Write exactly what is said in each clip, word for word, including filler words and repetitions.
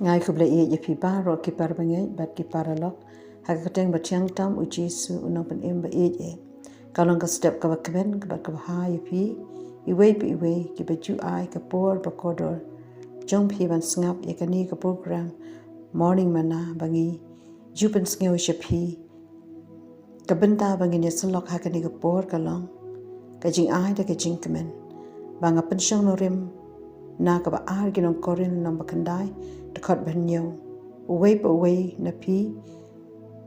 Nga ai khublei ïa phi baroh ki parabangeit bad ki paralok ha ka kyrteng bathiang tam u Jisu u nongpynim ba ïeit eh. Ka long ka step kaba kmen kaba kaba ha ïa phi iwei pa iwei kiba ju ai ka por ba kordor jong phi ban sngap ïa kane ka program Morning Manna ba ngi ju pynsngew sha phi. Ka bynta ba ngin ïa syllok ha kane ka por ka long ka jingai da ka jingkmen. Ba nga pynshong nongrim na kaba ar ki nong Korinth lynnong ba khyndai dkhot ba hynñiew. Uwei pa uwei na phi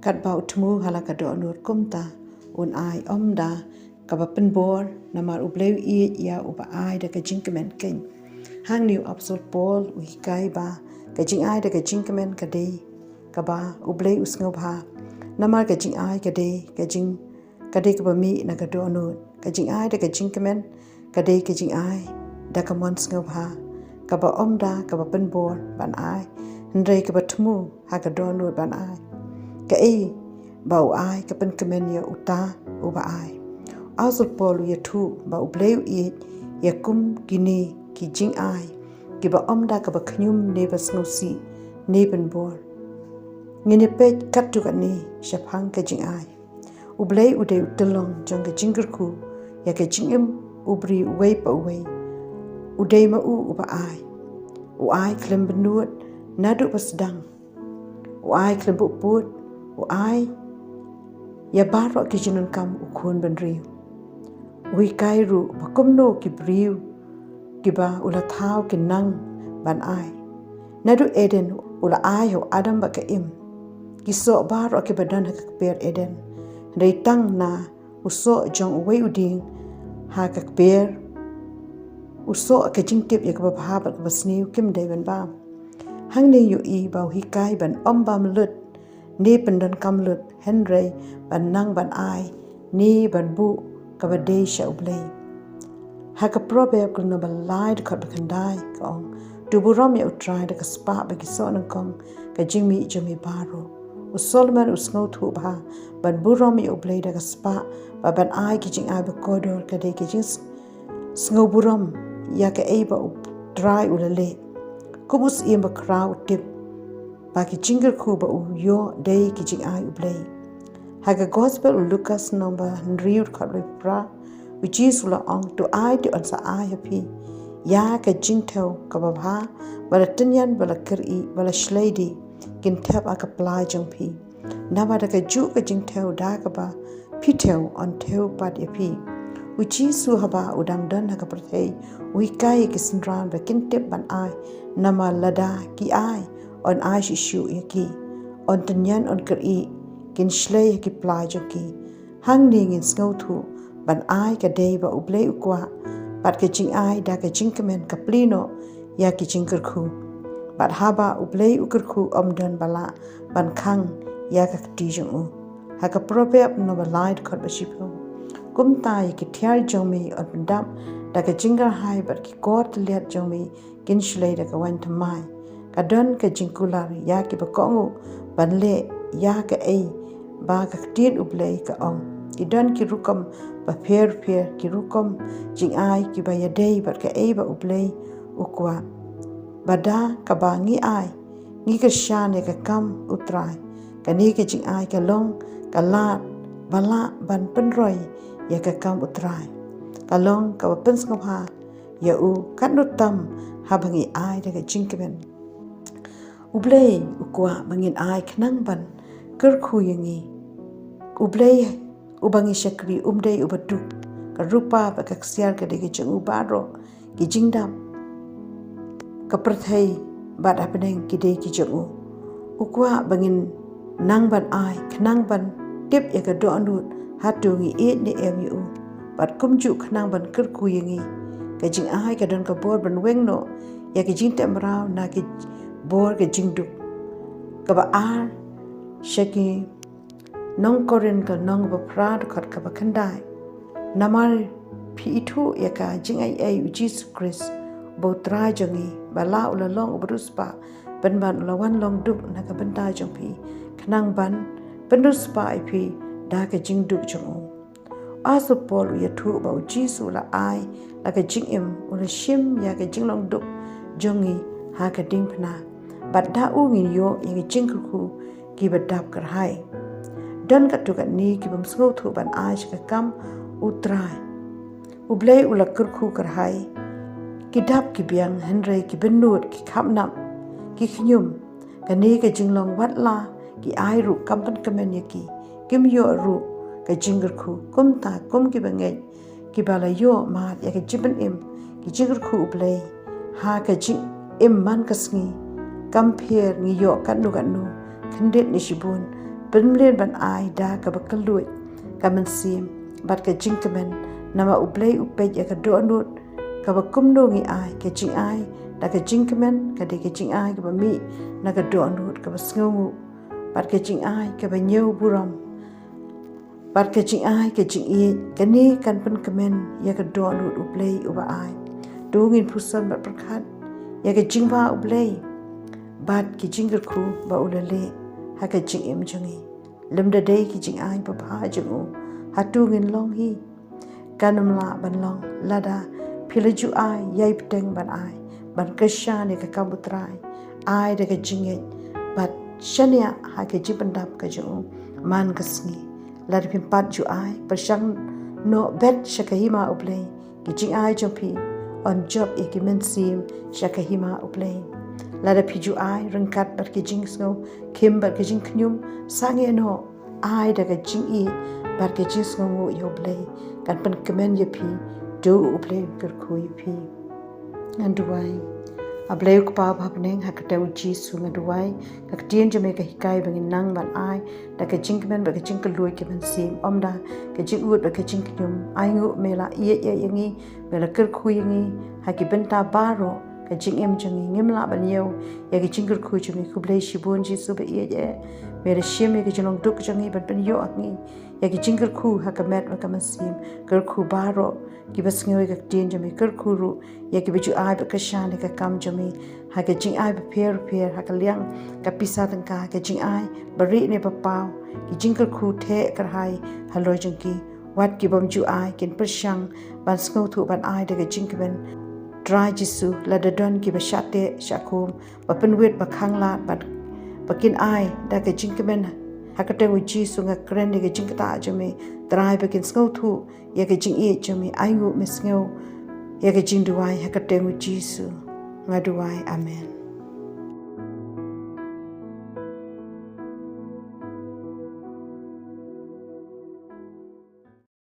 katba u thmu ha la ka dohnud kumta un ai ym da kaba pynbor namar U Blei u ïeit ïa uba ai da ka jingkmen keiñ. Hangne u apostol Paul u hikai ba ka jingai da ka jingkmen ka dei kaba U Blei u sngewbha. Namar ka jingai ka dei ka jing ka dei kaba mih na ka dohnud. Ka jingai da ka jingkmen ka dei ka jingai da ka mon sngewbha kaba ym da kaba pynbor ban ai hynrei kaba thmu ha ka dohnud ban ai. Kaei ba u ai ka pynkmen ïa uta uba ai. U apostol Paul u ïathuh ba U Blei u ïeit ïa kum kine ki jingai kiba ym da kaba khñium ne ba sngewsih ne pynbor. Ngin ïa peit katto katne shaphang ka jingai. U Blei u dei u tyllong jong ka jingkyrkhu ïa ka jingim u briew uwei pa uwei. U dei ma u uba ai. U ai khlem bynnud naduh ba sdang. U ai khlem put put, u ai ïa baroh ki jingdonkam u khun bynriew. U hikai ruh ba kumno ki briew kiba u la thaw ki nang ban ai. Naduh Eden u la ai ha u Adam bad ka Im ki soh baroh kiba don ha ka kper Eden. Hynrei tang na u soh jong uwei u dieng ha ka kper u soh ka jingtip ïa kaba bha bad kaba sniew kim dei ban bam. Hangne ïohi ba u hikai ban ym bam lut ne pyndonkam lut hynrei ban nang ban ai ne ban buh kaba dei sha U Blei. Ha ka Proverb ka lynnong ba lai dkhot ba khyndai ka ong, to burom ïa U Trai da ka spah ba ki soh nyngkong ka jingmih jong me baroh. U Solomon u sngewthuh bha ban burom ïa U Blei da ka spah bad ban ai ki jingai ba kordor ka dei ka jing sngewburom ïa kaei ba U Trai u la leh. Kum u syiem bakhraw u tip ba ki jingkyrkhu ba u ïoh dei ki jingai U Blei. Ha ka Gospel u Lukas lynnong ba hynriew dkhot ba phra u Jisu u la ong, to ai te yn sa ai ha phi ïa ka jingthew kaba bha ba la tynñian ba la kyrieh ba la shlei dih kin thep ha ka pla jong phi. Namar da kajuh ka jingthew da kaba phi thew yn thew pat ïa phi. U Jisu haba u dang don ha ka pyrthei u hikai ïa ki synran ba kin tip ban ai namar lada ki ai yn ai shuh shuh ïa ki. Yn tynñian yn kyrieh kin shlei ha ki pla jong ki. Hangne ngin sngewthuh ban ai ka dei ba U Blei u kwah bad ka jingai da ka jingkmen ka plie noh ïa ki jingkyrkhu. Bad haba U Blei u kyrkhu ym don ba lah ban khang ïa ka kti jong u. Ha ka Proverb lynnong ba lai dkhot ba shiphew, kumta ïa ki thiar jong me yn pyndap da ka jingkyrhai bad ki kor tylliat jong me kin shlei da ka waiñ thymmai. Ka don ka jingkular ïa kiba kohnguh ban leh ïa kaei ba ka ktien U Blei ka ong. Ki don ki rukom bapher pher ki rukom jingai kiba ïadei bad kaei ba U Blei u kwah. Ba da kaba ngi ai ngi kyrshan ïa ka kam U Trai. Kane ka jingai ka long ka lad ba lah ban pynroi ïa ka kam U Trai. Ka long kaba pynsngewbha ïa u katno tam haba ngi ai da ka jingkmen. U Blei u kwah ba ngin ai khnang ban kyrkhu ïa ngi. U Blei uba ngi shakri um dei uba duk. Ka rupa bad ka ksiar ka dei ka jong u baroh, ki jingdap, ka pyrthei bad ha bneng ki dei ki jong u. U kwah ba ngin nang ban ai khnang ban tip ïa ka dohnud hato ngi ïeit ne em ïa u. Bad kumjuh khnang ban kyrkhu ïa ngi. Ka jingai ka don ka bor ban weng noh ïa ka jingtep mraw na ka bor ka jingduk. Kaba ar sha ki nong Korinth ka lynnong ba phra dkhot kaba khyndai. Namar phi ithuh ïa ka jingai ei U Jisu Khrist ba U Trai jong ngi ba la u la long uba riewspah pynban u la wan long duk na ka bynta jong phi khnang ban pynriewspah ïa phi da ka jingduk jong u. U apostol Paul u ïathuh ba U Jisu u la ai la ka jingim, u la shim ïa ka jinglong duk jong ngi ha ka diengphna. bad da u ngin ïoh ïa ki jingkyrkhu kiba dap kyrhai. Don katto katne ki bym sngewthuh ban ai sha ka kam U Trai. U Blei u la kyrkhu kyrhai. Ki dap ki biang hynrei ki bynnud, ki khapnap, ki khñium. Kane ka jinglong wat la ki ai ruh kam pynkmen ïa ki. Kim ïoh ruh ka jingkyrkhu kumta kum kiba ngeit kiba la ïoh mad ïa ka jingpynim ki jingkyrkhu U Blei ha ka jingim man ka sngi. Kam pher ngi ïoh katno katno, khyndiat ne shibun, pynmlien ban ai da kaba kylluid ka mynsiem bad ka jingkmen, namar U Blei u peit ïa ka dohnud kaba kumno ngi ai. Ka jingai da ka jingkmen ka dei ka jingai kaba mih na ka dohnud kaba sngewnguh bad ka jingai kaba ñiew burom bad ka jingai ka jingïeit. Kane kan pynkmen ïa ka dohnud U Blei uba ai. To ngin puson bad pyrkhat ïa ka jingbha U Blei bad ki jingkyrkhu ba u la leh ha ka jingim jong ngi. Lymda dei ki jingai babha jong u, hato ngin long hi? Kan ym lah ban long lada phi la ju ai, ïai bteng ban ai, ban kyrshan ïa ka kam U Trai. Ai da ka jingngeit bad shaniah ha ka jingpyndap ka jong u man ka sngi. Lada phim pat ju ai, pyrshang noh beit sha ka hima U Blei. Ki jingai jong phi yn jop ïa ki mynsiem sha ka hima U Blei. Lada phi ju ai ryngkat bad ki jingsngew khim bad ki jingkhñium, sangeh noh, ai da ka jingïeit bad ka jingsngewnguh ïa U Blei, kan pynkmen ïa phi. To U Blei u kyrkhu ïa phi. Ngan duwai. A Blei U Kpa ba ha bneng, ha ka kyrteng U Jisu nga duwai. Ka ktien jong me ka hikai ba ngin nang ban ai da ka jingkmen bad ka jingkylluid ka mynsiem, ym da ka jingud bad ka jingkhñium. Ainguh me la ïeit ïa ngi, me la kyrkhu ïa ngi ha ki bynta baroh ka jingim jong ngi. Ngim lah ban ñiew ïa ka jingkyrkhu jong ngi. Khublei shibun Jisu ba ïeit eh, me la shim ïa ka jinglong duk jong ngi ban pynïoh ha ngi ïa ka jingkyrkhu ha ka met bad ka mynsiem. Kyrkhu baroh kiba sngew ïa ka ktien jong me. Kyrkhu ruh ïa kiba ju ai bad kyrshan ïa ka kam jong me ha ka jingai bapher bapher, ha ka liang ka pisa tyngka, ka jingai barieh ne bapaw, ki jingkyrkhu theh kyrhai halor jong ki. Wat ki bym ju ai kin pyrshang ban sngewthuh ban ai da ka jingkmen. Trai Jisu, lada don kiba shah teh shah khum, ba pynwit, ba khanglad, ba, ba kin ai da ka jingkmen, ha ka kyrteng U Jisu nga kren ïa ka jingktah jong me. Trai, ba kin sngewthuh ïa ka jingïeit jong me. Ainguh me sngew ïa ka jingduwai, ha ka kyrteng U Jisu nga duwai. Amen.